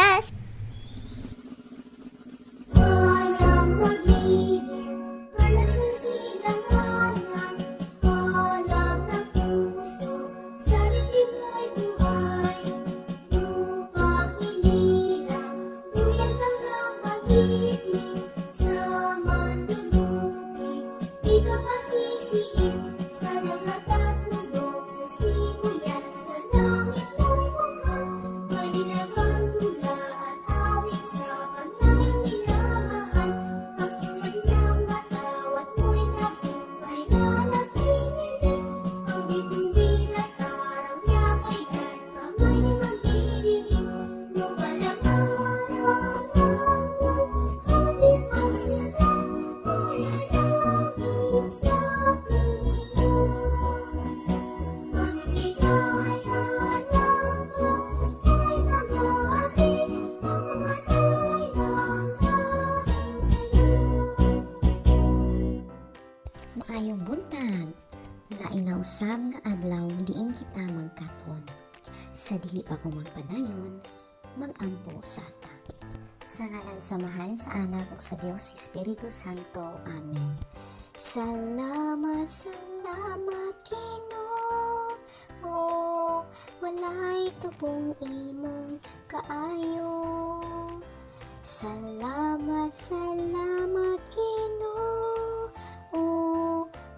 Na. Kayang mag-leader, perlas ng silanganan, Alab ng puso, sa dibdib mo'y buhay. Lupang hinirang, duyan hanggang pag-ibig, sa mandulupig, di ka pasisiin, sa dagat at bundok, sa sibuyan, sa langit mo'y mukha, Malinagang tula at awit sa panlahing minamahal, ang kismat ng batawat mo'y tagumpay na nagniningning, ang bituin at araw niyang ay kamay ni magdidilim, Lupalang araw ng ating pagsinta, Manalangin sa Panginoon. Ang ligaya ng ay mag-aakit, ang mamatay ng dahil sa'yo. Maayong buntag. Lain na usab nga adlaw diin kita magkat-on. Sa dili pa ko magpadayon, magampo sa ta. Sa ngalan sa Amahan, sa Anak ug sa Dios Espiritu Santo. Amen. Salamat, salamat Ginoo. Walay tubong imong kaayo. Salamat, salamat Ginoo.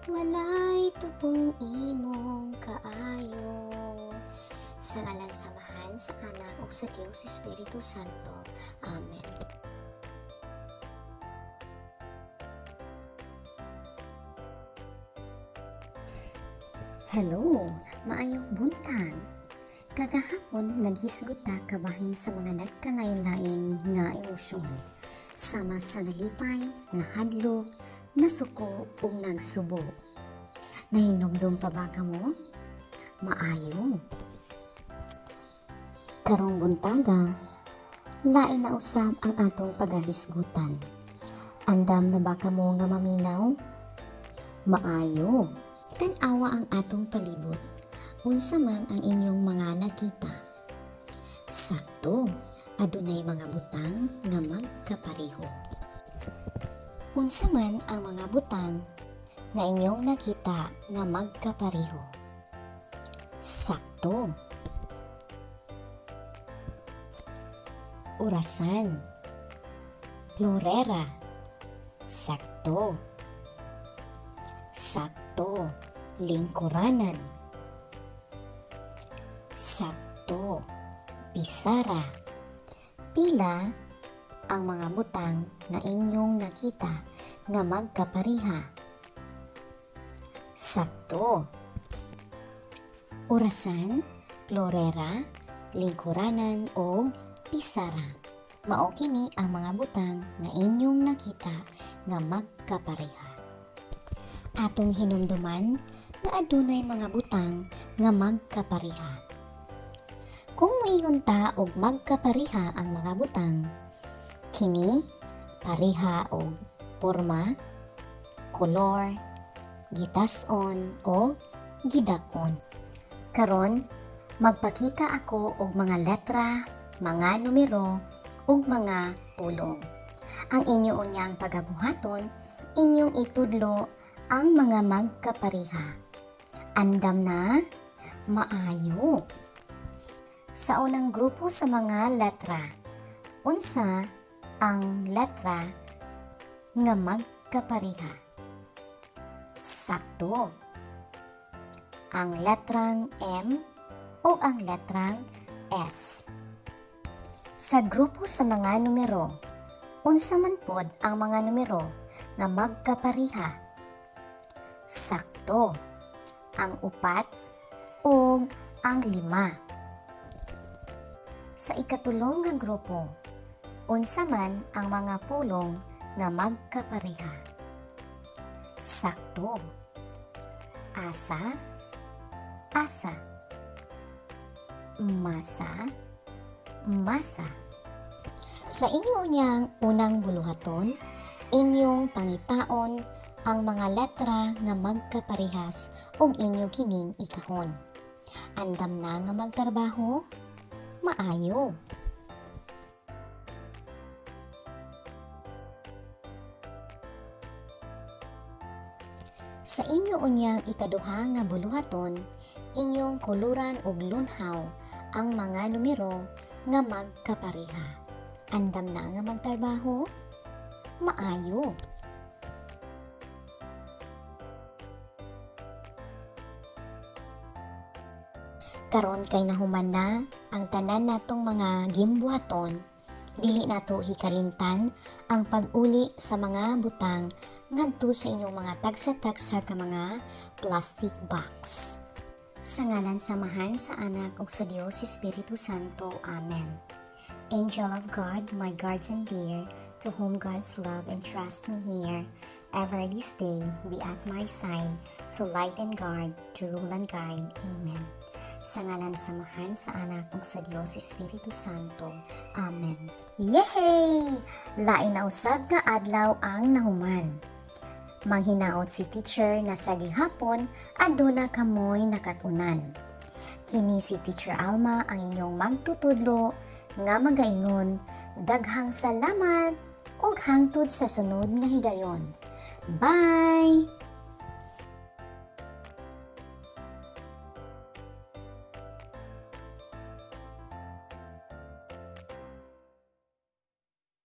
Walay tubong imong kaayo. Sa ngalan sa Amahan, sa Anak ug sa Dios Espiritu Santo. Amen. Hello, maayong buntag. Kagahapon naghisgot ta kabahin sa mga nagkalain-lain nga emosyon. Sama sa nalipay, nahadlok, nasuko ug nagsubo. Nahinumdum pa ba kamo? Maayo. Karong buntaga, lain na usab ang atong pagahisgutan. Andam na ba kamo nga maminaw? Maayo. Tan-awa ang atong palibot. Unsa man ang inyong mga nakita? Sakto, adunay mga butang nga magkapareho. Unsa man ang mga butang nga inyong nakita nga magkapareho? Sakto. Orasan. Plorera. Sakto. Sakto. Lingkuranan. Sakto. Bisara. Pila ang mga butang nga inyong nakita nga magkapariha? Sakto. Orasan, plorera, lingkuranan o pisara. Mao kini ang mga butang nga inyong nakita nga magkapareha. Atong hinumduman nga adunay mga butang nga magkapareha. Kung moingon ta og magkapareha ang mga butang, kini pareha og porma, kolor, gitas-on o gidak-on. Karon, magpakita ako og mga letra, mga numero ug mga pulong. Ang inyo unyang pagabuhaton, inyong itudlo ang mga magkapareha. Andam na? Maayo. Sa unang grupo sa mga letra, unsa ang letra nga magkapareha? Sakto. Ang letrang M o ang letrang S. Sa grupo sa mga numero, unsa man pod ang mga numero nga magkapareha? Sakto. Ang 4 ug ang 5. Sa ikatulong nga grupo, unsa man ang mga pulong nga magkapareha? Sakto. Asa, asa. Masa, masa. Sa inyo niyang unang buluhaton, inyong pangitaon ang mga letra nga magkaparehas ug inyo kining ikahon. Andam na nga magtrabaho? Maayo. Sa inyo unyang ikaduha nga buluhaton, inyong kuluran og lunhaw ang mga numero nga magkapareha. Andam na nga magtrabaho? Maayo! Karon kay nahuman na ang tanan natong mga gimbuhaton, dili nato hikalimtan ang pag-uli sa mga butang ngadto sa inyong mga tagsa-tagsa ka mga plastic box. Sa ngalan sa Amahan, sa Anak ug sa Dios Espiritu Santo. Amen. Angel of God, my guardian dear, to whom God's love entrusts me here, ever this day be at my side, to light and guard, to rule and guide. Amen. Sa ngalan sa Amahan, sa Anak ug sa Dios Espiritu Santo. Amen. Yehey! Lain na usab nga adlaw ang nahuman. Manghinaot si teacher nga sa gihapon aduna kamoy nakatunan. Kini si Teacher Alma ang inyong magtutudlo nga magaingon, daghang salamat ug hangtod sa sunod nga higayon. Bye!